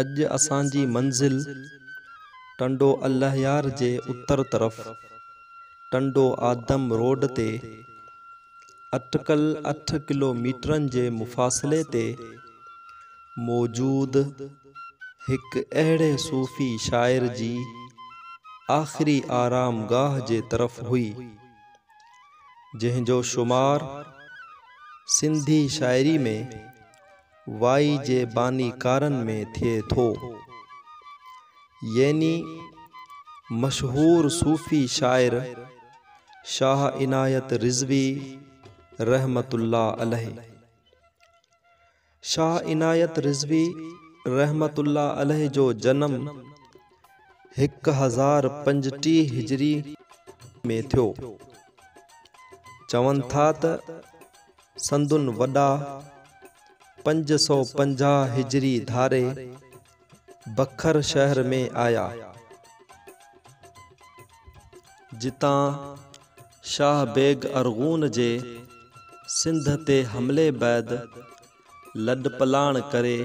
اڄ اسان جي منزل ٽنڊو الهيار جي اتر طرف ٽنڊو آدم روڊ تي اٽڪل 8 ڪلوميٽرن جي مفاصلي تي موجود هڪ اهڙي صوفي شاعر جي آخري آرامگاهه جي طرف هئي، جنهن جو شمار سنڌي شاعري ۾ وائي جي بانيڪارن ۾ ٿئي ٿو. يعني مشهور صوفي شاعر شاهه عنايت رضوي رحمة الله عليه. شاهه عنايت رضوي رحمة الله عليه جو جنم 1035 هجري ۾ ٿيو. چون ٿا ته سندن وڏا 550 هجري ڌاري بکر شهر ۾ آيا، جتان شاهه بيگ ارغون جي سنڌ تي حملي بعد لڏپلاڻ ڪري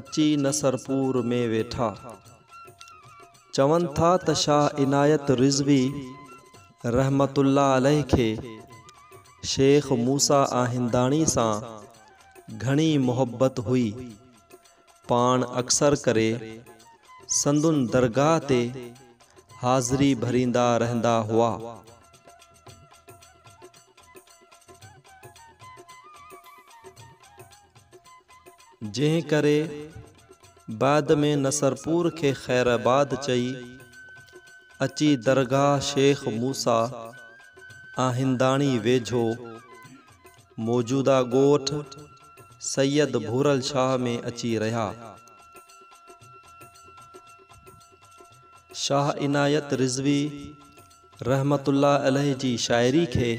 اچي نصرپور ۾ ويٺا. چون ٿا ته شاهه عنايت رضوي رحمة الله عليه کي شيخ موسيٰ آهنداڻي سان گهڻي محبت هئي. پاڻ اڪثر ڪري سندن درگاهه تي حاضري ڀريندا رهندا هئا. جنهن ڪري بعد ۾ نصرپور کي خير آباد چئي اچي درگاهه شيخ موسيٰ آهنداڻي ويجهو موجوده ڳوٺ سيد ڀورل شاهه ۾ اچي رهيا. شاهه عنايت رضوي رحمة الله عليه جي شاعري کي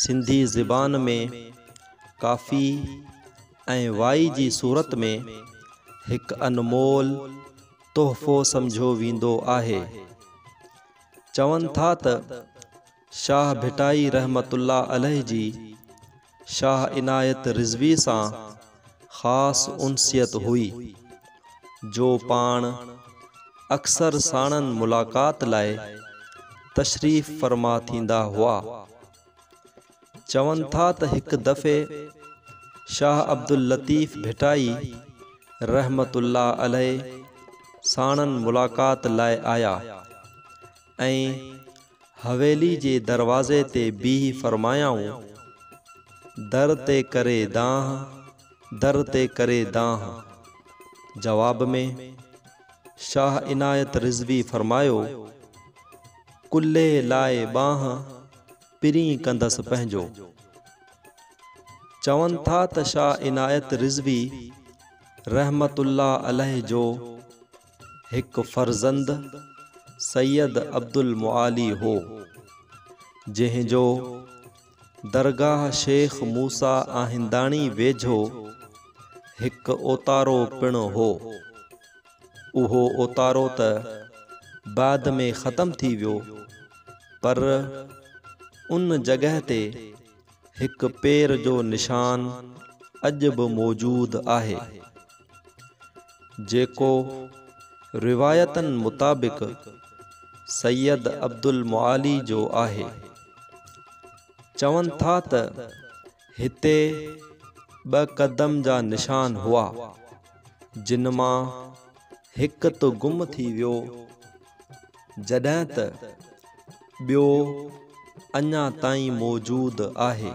سنڌي زبان ۾ ڪافي ۽ وائي جي صورت ۾ هڪ انمول تحفو سمجهيو ويندو آهي. چون ٿا ته شاهه ڀٽائي رحمة الله عليه جي شاهه عنايت رضوي سان خاص انسيت هئي، جو پاڻ اڪثر ساڻن ملاقات لاء تشريف فرما ٿيندا هئا. چون ٿا ته هڪ دفعي شاهه عبداللطيف ڀٽائي رحمة الله عليه ساڻن ملاقات لاء آيا ۽ حويلي جي دروازي تي بيهي فرمايائون، در تي ڪري دانهن، در تي ڪري دانهن. جواب ۾ شاهه عنايت رضوي فرمايو، ڪلهي لاء ٻانهن، پرين ڪندس پنهنجو. چون ٿا ته شاهه عنايت رضوي رحمة الله عليه جو هڪ فرزند سيد عبدالمعالي هو، جنهن جو درگاهه شيخ موسيٰ آهنداڻي ويجهو هڪ اوتارو پڻ هو. اهو اوتارو ته بعد ۾ ختم ٿي ويو، پر ان جڳهه تي هڪ پير جو نشان اڄ به موجود آهي، جيڪو روايتن مطابق سيد عبدالمعالي جو آهي. چون ٿا ته هتي ٻه قدم جا نشان هئا، جن مان هڪ ته گم ٿي ويو، جڏهن ته ٻيو اڃا تائين موجود آهي.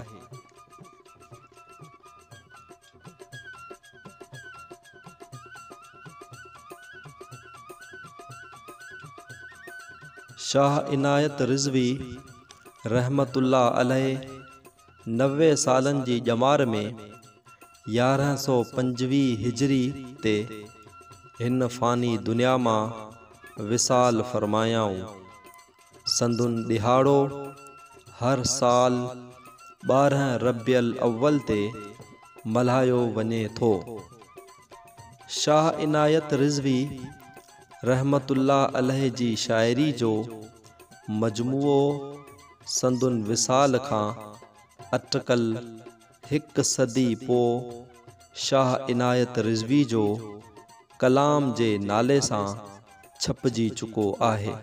شاهه عنايت رضوي رحمة الله عليه 90 سالن جي ڄمار ۾ 1125 هجري تي هن فاني دنيا مان وصال فرمايائون. سندن ڏهاڙو هر سال 12 ربيع الاول تي ملهايو وڃي ٿو. شاهه عنايت رضوي رحمة الله عليه جي شاعري جو مجموعو سندن وصال کان اٽڪل هڪ صدي پوء شاهه عنايت رضوي جو ڪلام جي نالي سان ڇپجي چڪو آهي.